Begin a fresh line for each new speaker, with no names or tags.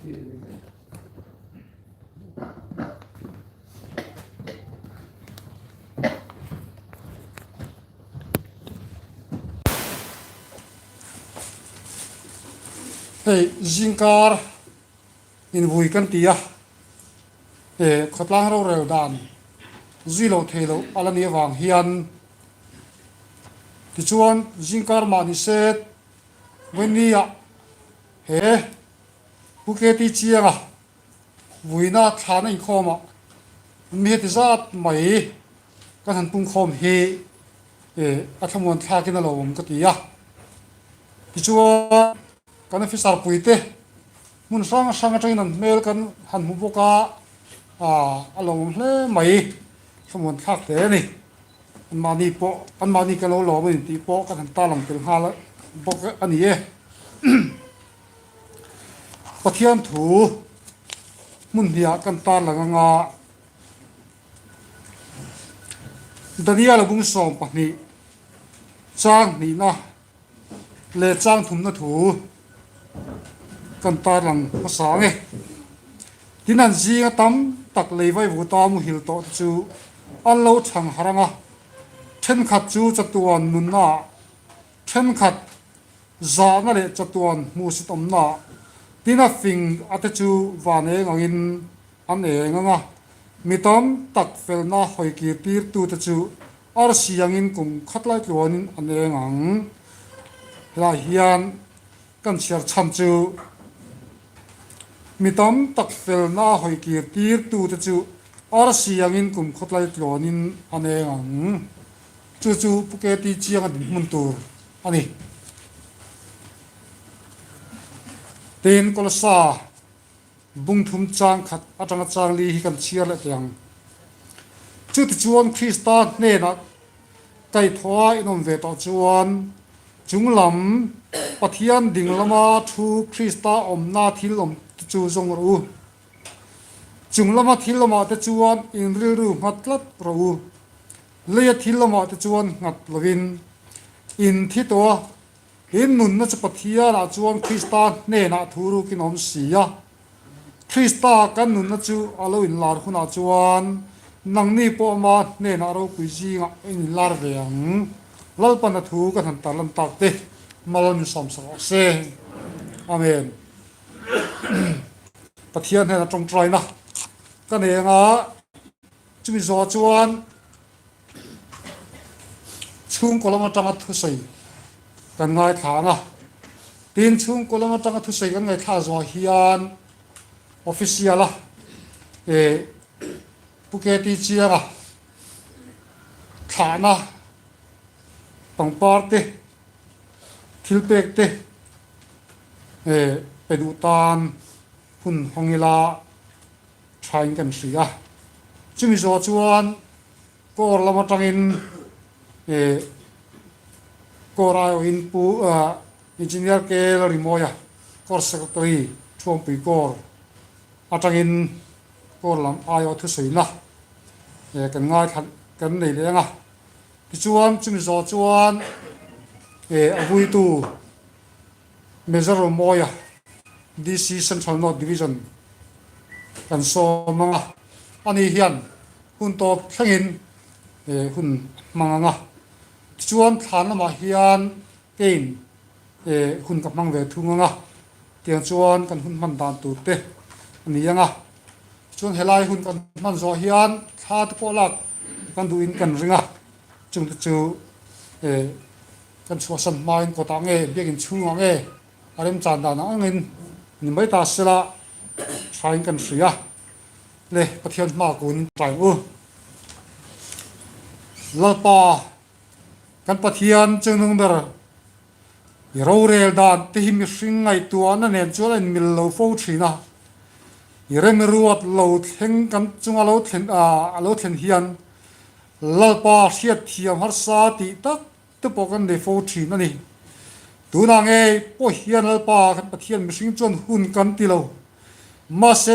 Hei zingkar invui kan ti a, he khawtlang rorel dan zui loh theih loh a la nih avang hian tichuan zingkar mahni se Vawini-ah he Pu KT Chianga vuina thlana inkhawmah mi heti zat mai kan han pungkhawm hi a thlamuan thlakin a lo awm ka ti a. Tichuan kan officer puite hmun hrang hrang atangin an hmel kan han hmu bawk a, a lo awm hle mai, thlamuan thlak hle a ni. Anmahni pawh, anmahni ka lo lawm a ni tih pawh kan han tarlang tel nghal bawk a ni e. Pathian thu hmun hniah kan tarlang anga Daniel a bung 12 chang hnihna leh chang thumna thu kan tarlang hmasa ang e. Tin an zinga tam tak lei vaivuta muhil tawh te chu an lo chhang harh ang a, thenkhat chu chatuan nunna ah, thenkhat zahna leh chatuan hmuhsit awmna ah, tin a fing a te chu van eng angin an eng ang a, mi tam tak felna hawi kir tir tu te chu arsi angin kum khat lai tluanin an eng ang. Helai hian Kan chhiar chhan chu mi tam tak felna hawi kir tir tute chu arsi angin kum khawtlai tluanin an eng ang. Chu chu Pu KT Chianga dinhmun tur a ni. Tin, Kolossa bung thum chang khat atanga chang li hi kan chhiar leh teh ang. Chutichuan Krista hnenah Kaihthawha inawm ve tawh chuan chunglam Pathian ding lama thu Krista awmna thil awm te chu zawng rawh u. Chunglama thil awmah te chuan in rilru nghat tlat rawh u. Leia thil awmah te chuan nghat lovin in thi tawh a, in nunna chu Pathianah chuan Krista hnenah thu rukin a awm si a. Krista kan nunna chu a lo inlar hunah chuan nangni pawh ama hnenah ropui zingah in inlar ve ang. Lalpana thu kan han tarlan tak te mal min sawmsak rawh se. Amen. Pathian hnena tawngtaina ka nei anga chumi zawh chuan Chhungkaw lam atanga thusawi kan ngaithla ang a, tin chhungkaw lam atanga thusawi kan ngaithla zawh hian official a eh Pu KT Chianga thlahna pangpar te thil pek te eh pe duh tan hun hawng ila thain kan hria. Chumi zawh chuan Kawr lam atangin eh Kawr aiawhin Pu Engineer KL Rimawia, Kawr Secretary Thuampui Kawr atangin Kawr lam aiawh thusawiina eh kan ngaithla kan nei leh ang a. Tichuan chumi zawh chuan eh a vuitu Major Romawia, DC Central North Division kan sawm ang a, ani hian hun tawp thlengin hun a hmang ang a, tichuan thlan lamah hian kein hun ka hmang ve thung ang a, tiang chuan kan hun hman dan tur te a ni ang a, tichuan helai hun kan hman zawh hian thla te pawh lak kan duhin kan ring a, chungte chu Kan chhuahsan hmain kawtah nge biakinn chhungah nge a remchan dan ang angin ni mai ta sela thain kan hria le Pathian hma kun tlai u. Lalpa kan Pathian chungnung ber i rorel dan te hi mihring ngaihtuahna nen chuan a inmil lo fo thin a, i remruat lo thleng kan chunga lo thlen a lo thlen hian Lalpa hriatthiam harsa tih tak te pawh kan nei fo thin a ni. Tunah ngei pawh hian Lalpa kan Pathian mihring chuan hun kan ti lo. Mahse.